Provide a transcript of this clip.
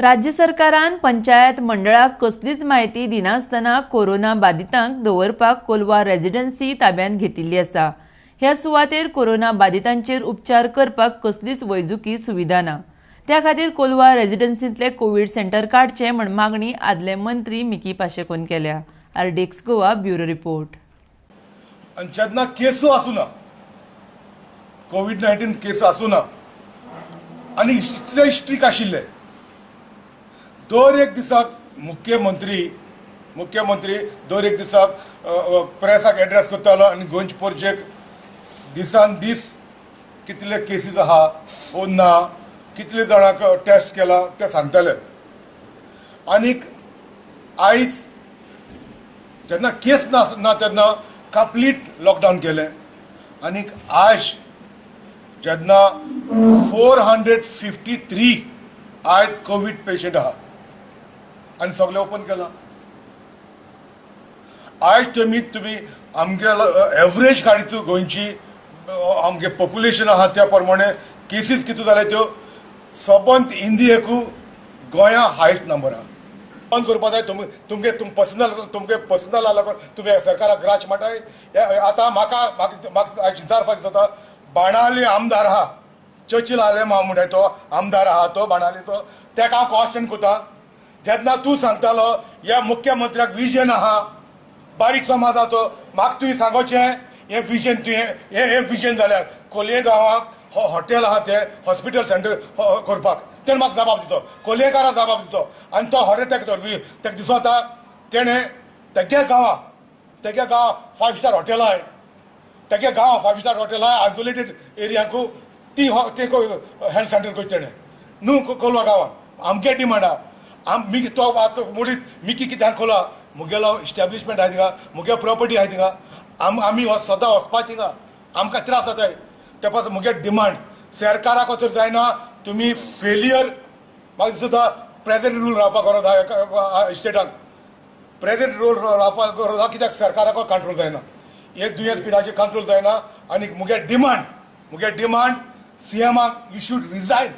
राज्य सरकारान पंचायत मंडळाक कसलीच म्हायती दिनासतना कोरोना बादितांक दवरपाक कोलवा रेजिडन्सी ताब्यांत घेतिल्ली आसा. ह्या सुवातेर कोरोना बादितांचेर उपचार करपाक कसलीच वैजकी सुविधा ना. त्या खातीर कोलवा रेजिडन्सींतले कोवीड सेंटर काडचे म्हण मागणी आदले मंत्री मिकी पाशेकोन केल्या. RDX Goa, bureau report. आनी जेन्ना केसू आसूं ना, कोवीड 19 केस आसूं ना आनी इतले स्ट्रीक आशिल्ले, दर एक दिसाक मुख्यमंत्री दर एक दिसाक प्रेसाक एड्रेस करतालो आनी गोंयचे परजेक दिसान दीस कितले केसीस आहा ओ ना, कितले जाणांक टेस्ट केला ते सांगताले. आनीक आयज जेन्ना केस ना ना तेन्ना कंप्लीट लॉकडावन केलें. आनीक आयज जेन्ना 453 आयज कोवीड पेशंट आहा आनी सगळें ओपन केलां. आयज तुमी आमगे एवरेज काडीत, गोंयची आमगे पॉप्युलेशन आहा त्या प्रमाणे केसीस कितें जाले त्यो सबंद इंडियेकू गोंया हायस्ट नंबर आहा. बंद करपा जाय. तुमी तुमगे तुम पर्सनल, तुमगे पर्सनल आला, तुमी सरकाराक ग्राच म्हणटाय. आतां म्हाका विचारपाक जाता, बाणावली आमदार आहा, चर्चिल आलेमांव म्हणटाय, तो आमदार आहा तो बाणावलीचो, तेका हांव क्वेश्चन करता. जेन्ना तूं सांगतालो ह्या मुख्यमंत्र्याक विजन आहा बारीक समाजाचो, म्हाका तुवें सांगोचें हें विजन तुवें हें विजन जाल्यार कोलये गांवाक हॉटेल आहा तें हॉस्पिटल सेंटर करपाक तेणें म्हाका जबाब दितो, कोलयेकाराक जबाब दितो. आनी तो हॉटेल तेका तेका दिसता तेणें तेगे गांवा फायव स्टार हॉटेल आहाय, तेगे गांव फायव स्टार हॉटेल आहाय आयसोलेटेड एरियाकू, ती ते हेल्थ सेंटर करचे तेणें न्हू कोलवा गांवान. आमगे डिमांड आहा. आम मिकी तो आतां मुडीत मिकी कित्याक कोला, मुगेलो इस्टॅब्लिशमेंट आहा थिंगा, मुगे प्रॉपर्टी आहा थिंगा, आमी सदां वचपा थिंगा, आमकां त्रास जाताय. ते पासून मुगे डिमांड सरकाराक तर जायना, तुमी फेलियर. म्हाका दिसता प्रेसिडेंट रूल रावपाक गरज आहा स्टेटाक, प्रेसिडेंट रूल रावपाक गरज आहा, कित्याक सरकाराक कंट्रोल जायना, एक दुयेंस पिडाचेर कंट्रोल जायना. आनी मुगे डिमांड सीएमाक, you should resign.